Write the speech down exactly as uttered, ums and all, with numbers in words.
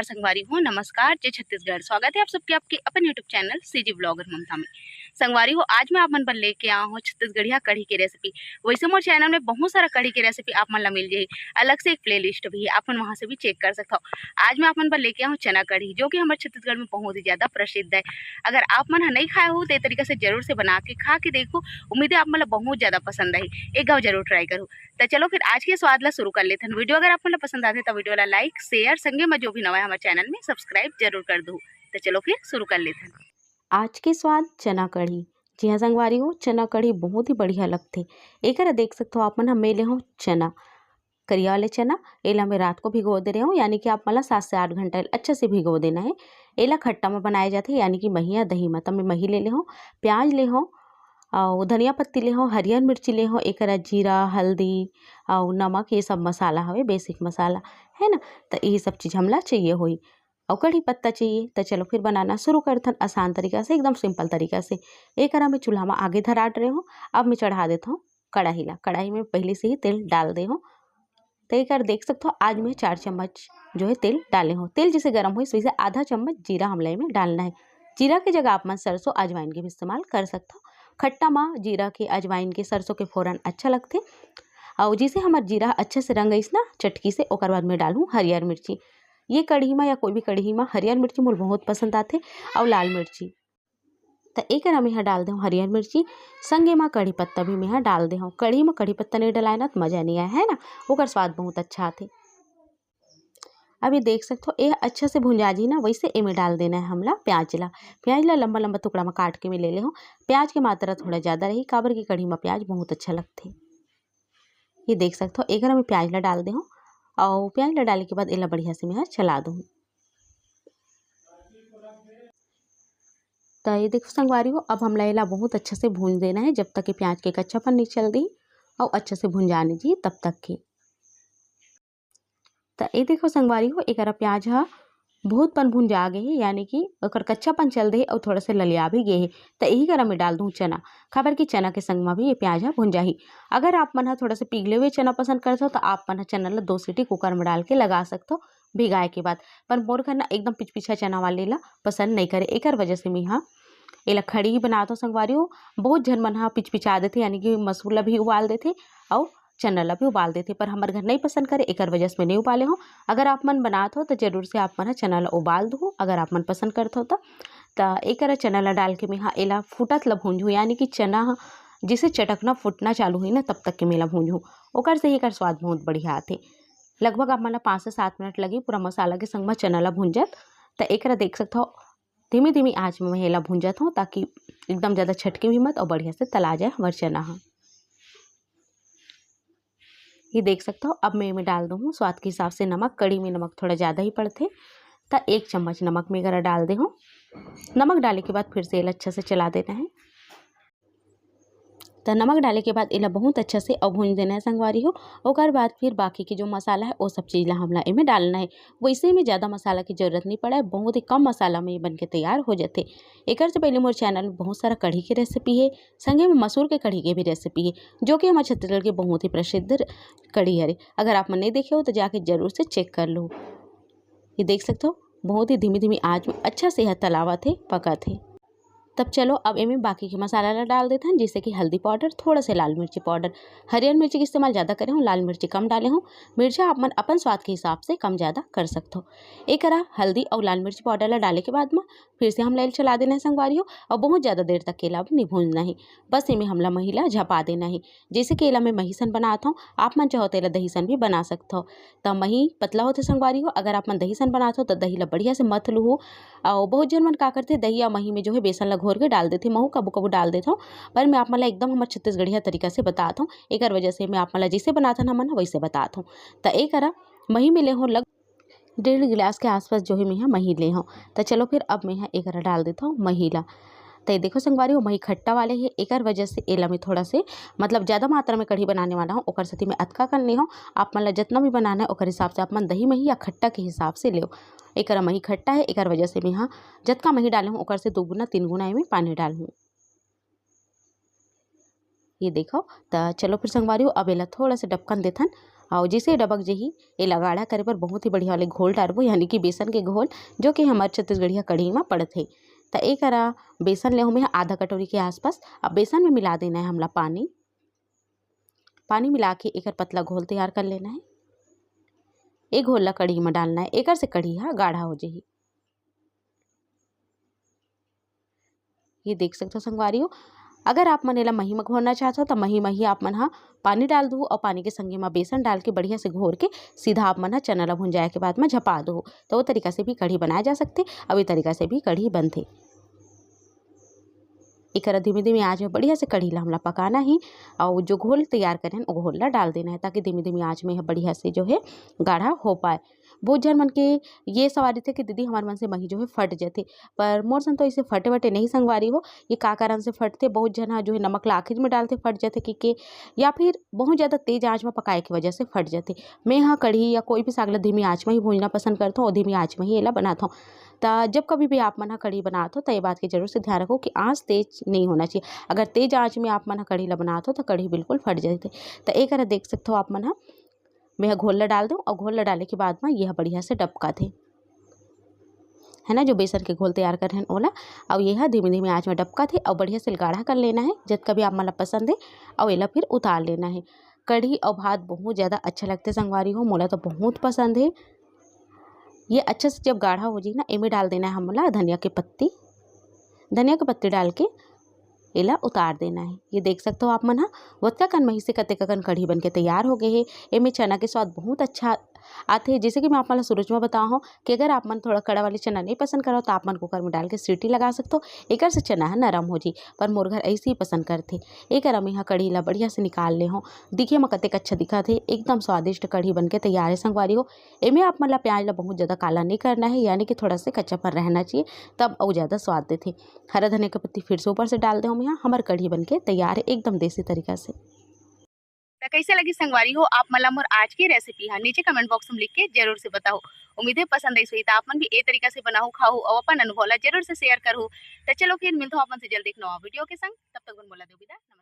संगवारी हो, नमस्कार, जय छत्तीसगढ़। स्वागत है आप सबके आपके अपन YouTube चैनल सीजी ब्लॉगर ममता में। संगवारी हो, आज मैं आप मन बर लेके आया हूँ छत्तीसगढ़िया कढ़ी के रेसिपी। वैसे मोर चैनल में बहुत सारा कढ़ी के रेसिपी आप मन ला मिल जाही, अलग से एक प्लेलिस्ट भी है, आप मन वहाँ से भी चेक कर सकते हो। आज मैं आप मन बर लेके आया हूँ चना कढ़ी, जो कि हमारे छत्तीसगढ़ में बहुत ही ज्यादा प्रसिद्ध है। अगर आप मन ह नहीं खाए हो तो ये तरीका से जरूर से बना के खा के देखो, उम्मीद है आप मन ला बहुत ज्यादा पसंद आई, एक घाव जरूर ट्राई करो। तो चलो फिर आज के स्वाद ला शुरू कर लेथन। वीडियो अगर आप मन ला पसंद आथे तो वीडियो ला लाइक, शेयर, संगे में जो भी नवा है हमारे चैनल में सब्सक्राइब जरूर कर दो। तो चलो फिर शुरू कर लेथन। आज के स्वाद चना कढ़ी। जी हाँ संगवारी हो, चना कढ़ी बहुत ही बढ़िया लगथे। एकर देख सकते हो आप मन ह, मैं ले हूँ चना, करिया वाले चना। एला मैं रात को भिगो दे रहे हूँ, यानी कि आप मन ला सात से आठ घंटा अच्छा से भिगो देना है। एला खट्टा में बनाए जाथे, यानी कि मही या दही में। तब मैं मही ले ले हूँ, प्याज ले हूँ, अउ धनिया पत्ती ले हूँ, हरियर मिर्ची ले हूँ, एकरा जीरा, हल्दी अउ नमक, ये सब मसाला हवे, बेसिक मसाला है ना। तो ये सब चीज़ हमला चाहिए होई। अउ कढ़ी पत्ता चाहिए। तो चलो फिर बनाना शुरू करथन आसान तरीका से, एकदम सिंपल तरीका से। एकरा मैं चूल्हा में आगे धराट रहे हूँ। अब मैं चढ़ा देता हूँ कढ़ाई ला। कढ़ाई में पहले से ही तेल डाल दे हूँ। तो एकर देख सकते हो, आज मैं चार चम्मच जो है तेल डाले हूँ। तेल जैसे गर्म होइस वैसे आधा चम्मच जीरा हमला एमे डालना है। जीरा के जगह आप मन सरसों अजवाइन के भी इस्तेमाल कर सकते हो। खट्टा में जीरा के, अजवाइन के, सरसों के फोरन अच्छा लगथे। और जैसे हमार जीरा अच्छा से रंग आइस ना चटकी से, ओकर बाद में डालूँ हरियर मिर्ची। ये कढ़ी में या कोई भी कढ़ी में हरियर मिर्ची मोला बहुत पसंद आथे, और लाल मिर्ची। तो एकरा मेंहा डाल देहूँ हरियर मिर्ची, संगे में कढ़ी पत्ता भी मेंहा डाल देहूँ। कढ़ी में कढ़ी पत्ता नहीं डलाए ना तो मज़ा नहीं आए, है ना, ओकर स्वाद बहुत अच्छा आथे। अब ये देख सकते हो, ये अच्छा से भुंजा जी ना, वैसे एमे डाल देना है हमला प्याज ला। प्याज ला लंबा लंबा टुकड़ा में काट के मैं ले ले हूँ। प्याज के मात्रा थोड़ा ज़्यादा रही, काबर की कढ़ी में प्याज बहुत अच्छा लगथे। ये देख सकते हो, एकर में प्याज ला डाल दे हूँ, और प्याज ला डाले के बाद एला बढ़िया से मैं चला दूँ। तो ये देखो संगवारी हो, अब हमला एला बहुत अच्छा से भून देना है, जब तक कि प्याज के कच्चापन नहीं चल दी और अच्छा से भुंजा नहीं जी तब तक के। तो ये देखो संगवारी हो, एकरा प्याज हा बहुत पन भुंजा गे हे, यानी कि ओकर कच्चापन चल दे हे और थोड़ा से ललिया भी गे हे। तो यही करा मैं डाल दूँ चना, काबर कि चना के संग में भी ये प्याज हा भुंजाही। अगर आप मन हा थोड़ा से पिघले हुए चना पसंद करते हो तो आप मन हा चना ला दो सीटी कुकर में डाल के लगा सकते हो भिगाए के बाद, पर मोर घर ना एकदम पिचपिचा चना वाले ला पसंद नहीं करे, एकर वजह से मैं हा एला खड़ी ही बनात हूँ संगवारी हो। बहुत झन मन हा पिचपिचा देथे, यानी कि मसूर ला भी उबाल देथे और चना ला भी उबाल देथे, पर हमर घर नहीं पसंद करे, एकर वजह से मैं नहीं उबाले हूँ। अगर आप मन बनात हो तो जरूर से आप मन हा चना ला उबाल दो, अगर आप मन पसंद करत हो तो। त एकर चना ला डाल के मैं हा एला फूटत ला भूंजहूँ, यानी कि चना ह जैसे चटकना फूटना चालू हुई ना तब तक के मैं एला भूंजहूँ, ओकर से ही एकर स्वाद बहुत बढ़िया आथे। लगभग आप मन ला पाँच से सात मिनट लगी पूरा मसाला के संग में चना ला भूंजत। त एकरा देख सकत हो, धीमी धीमी आँच में मैं एला भूंजत हूँ, ताकि एकदम ज़्यादा छटके भी मत और बढ़िया से तला जाए हमर चना ह। ये देख सकते हो, अब मैं एमे डाल दूँ हूँ स्वाद के हिसाब से नमक। कढ़ी में नमक थोड़ा ज़्यादा ही पड़थे, त एक चम्मच नमक मैं एकरा डाल दे हूँ। नमक डाले के बाद फिर से एला अच्छा से चला देना है। त नमक डाले के बाद एला बहुत अच्छा से अउ भूंज देना है संगवारी हो। ओकर बाद फिर बाकी के जो मसाला है, वो सब चीज़ ला हमला एमे डालना है। वैसे में ज़्यादा मसाला की जरूरत नहीं पड़े, बहुत ही कम मसाला में ये बन के तैयार हो जाथे। एकर से पहले मोर चैनल में बहुत सारा कढ़ी के रेसिपी है, संगे में मसूर के कढ़ी के भी रेसिपी है, जो कि हमारे छत्तीसगढ़ के बहुत ही प्रसिद्ध कढ़ी हरे। अगर आप मन नहीं देखे हो तो जाके जरूर से चेक कर लो। ये देख सकते हो, बहुत ही धीमी धीमी आँच में अच्छा से यह तलावत है, पकत है। तब चलो, अब एमे बाकी के मसाला ला डाल देथन, जैसे कि हल्दी पाउडर, थोड़ा से लाल मिर्ची पाउडर। हरियर मिर्ची के इस्तेमाल ज़्यादा करे हूँ, लाल मिर्ची कम डाले हूँ। मिर्चा आप मन अपन स्वाद के हिसाब से कम ज़्यादा कर सकते हो। एकरा हल्दी और लाल मिर्ची पाउडर ला डाले के बाद में फिर से हमला एला चला देना है संगवारी हो, और बहुत ज़्यादा देर तक एला अब नहीं भूंजना है। बस एमे हमला मही ला झपा देना है। जैसे कि एला मैं महीसन बनात हूँ, आप मन चाहो तो एला दहीसन भी बना सकत हो। त मही पतला होथे संगवारी हो, अगर आप मन दहीसन बनात हो तो दही ला बढ़िया से मथ लूहू। और बहुत झन मन का करथे, दही या मही में जो है बेसन ला घोर के डाल देथे, महू कबू कबू डाल देथव, पर मैं आप मन ला एकदम हमर छत्तीसगढ़िया तरीका से बतात हूँ। एकर वजह से मैं आप मन ला जैसे बनाथन हमन वैसे बतात हूँ। त एकरा मही में ले हूँ लग डेढ़ गिलास के आसपास जो है मैं हा मही ले हूँ। त चलो फिर अब मैं हा एकरा डाल देथव मही ला। त ये देखो संगवारी हो, मही खट्टा वाले है, एकर वजह से एला मैं थोड़ा से, मतलब, ज़्यादा मात्रा में कढ़ी बनाने वाला हूँ, ओकर सेती मैं अतका कन ले हूँ। आप मन ला जितना भी बनाना है ओकर हिसाब से आप मन दही मही या खट्टा के हिसाब से लेव। एकरा मही खट्टा है, एकर वजह से मैं हा जतका मही डाले हूँ ओकर से दो गुना तीन गुना एमे पानी डालहूँ। ये देखो, त चलो फिर संगवारी हो, अब एला थोड़ा से डबकन देथन अउ जैसे डबक जही, एला गाढ़ा करे बर बहुत ही बढ़िया वाले घोल डारबो, यानी कि बेसन के घोल, जो कि हमर छत्तीसगढ़िया कढ़ी म पड़थे। त ए करा बेसन ले हूँ मैं आधा कटोरी के आसपास। अब बेसन में मिला देना है हमला पानी। पानी मिला के एकर पतला घोल तैयार कर लेना है। ए घोल ला कढ़ी में डालना है, एकर से कढ़ी हा गाढ़ा हो जाही। ये देख सकते हो संगवारी हो, अगर आप मन एला मही में घोरना चाहत हो, त मही मही आप मन हा पानी डाल दू और पानी के संगे में बेसन डाल के बढ़िया से घोर के सीधा आप मन हा चना ला भुंजाए के बाद में झपा दू। तो वो तरीका से भी कढ़ी बनाए जा सकथे, और ये तरीका से भी कढ़ी बनथे। एकरा धीमे-धीमे आँच में बढ़िया से कढ़ी ला हमला पकाना हे, अउ जो घोल तैयार करे हन, ओ घोल ला डाल देना हे, ताकि धीमे-धीमे आँच में यह बढ़िया से जो है गाढ़ा हो पाए। बहुत झन मन के ये सवाल रहिथे कि दीदी, हमर मन से मही जो है फट जथे, पर मोर सन तो इसे फटे-वटे नहीं संगवारी हो। ये का कारण से फटथे? बहुत झन ह जो है नमक ला आखिर में डालथे, फट जथे कहिके, या फिर बहुत ज़्यादा तेज आँच में पकाए के वजह से फट जथे। मैं ह कढ़ी या कोई भी साग ला धीमी आँच में ही भूंजना पसंद करथौं और धीमी आँच में ही एला बनाथौं। त जब कभी भी आप मन ह कढ़ी बनात हो, त ये बात के जरूर से ध्यान रखो कि आँच तेज नहीं होना चाहिए। अगर तेज आँच में आप मन ह कढ़ी ला बनात हो, त कढ़ी बिल्कुल फट जाथे। त ए करा देख सकथो आप मन ह, मैं ह घोल ला डाल दूँ और घोल ला डाले के बाद म ये ह बढ़िया से डबकाथे, है ना, जो बेसन के घोल तैयार करे हन ओला। और ये ह धीमे-धीमे आँच में डबकाथे और बढ़िया से गाढ़ा कर लेना है, जतका भी आप मन ला पसंद है, और एला फिर उतार लेना है। कढ़ी और भात बहुत ज़्यादा अच्छा लगथे संगवारी हो, मोला तो बहुत पसंद है। ये अच्छा से जब गाढ़ा हो जाही ना, एमे डाल देना है हमला धनिया के पत्ती। धनिया के पत्ती डाल के एला उतार देना है। ये देख सकते हो आप मन ह, ओतका कन मही से कतेक अकन कढ़ी बन के तैयार हो गए हे। एमे चना के स्वाद बहुत अच्छा आथे। जैसे कि मैं आप मन ला शुरू में बताया हूँ कि अगर आप मन थोड़ा कड़ा वाली चना नहीं पसंद करो, तो आप मन कुकर में डाल के सीटी लगा सकते हो, एकर से चना ह नरम हो जाही। पर मोर घर ऐसे ही पसंद करथे। एकर मैं ह कढ़ी ला बढ़िया से निकाल ले हूँ। दिखे में कतेक अच्छा दिखत हे, एकदम स्वादिष्ट कढ़ी बन के तैयार है संगवारी हो। एमे आप मन ला प्याज ला बहुत ज़्यादा काला नहीं करना है, यानी कि थोड़ा से कच्चापन रहना चाहिए, तब अउ ज़्यादा स्वाद देथे। हरा धनिया के पत्ती फिर से ऊपर से डाल दे हूँ मैं ह। हमर कढ़ी बन के तैयार है एकदम देसी तरीका से। त कैसे लगी संगवारी हो आप मन ला मोर आज के रेसिपी हा, नीचे कमेंट बॉक्स में लिख के जरूर से बताओ। उम्मीद है पसंद आई होही, त आप मन भी ए तरीका से बनाओ, खाओ और अपन अनुभव ला जरूर से शेयर करो। त चलो फिर मिलता हूँ आप मन से जल्द एक नवा वीडियो के संग, तब तक बन बोला दो विदा, नमस्कार।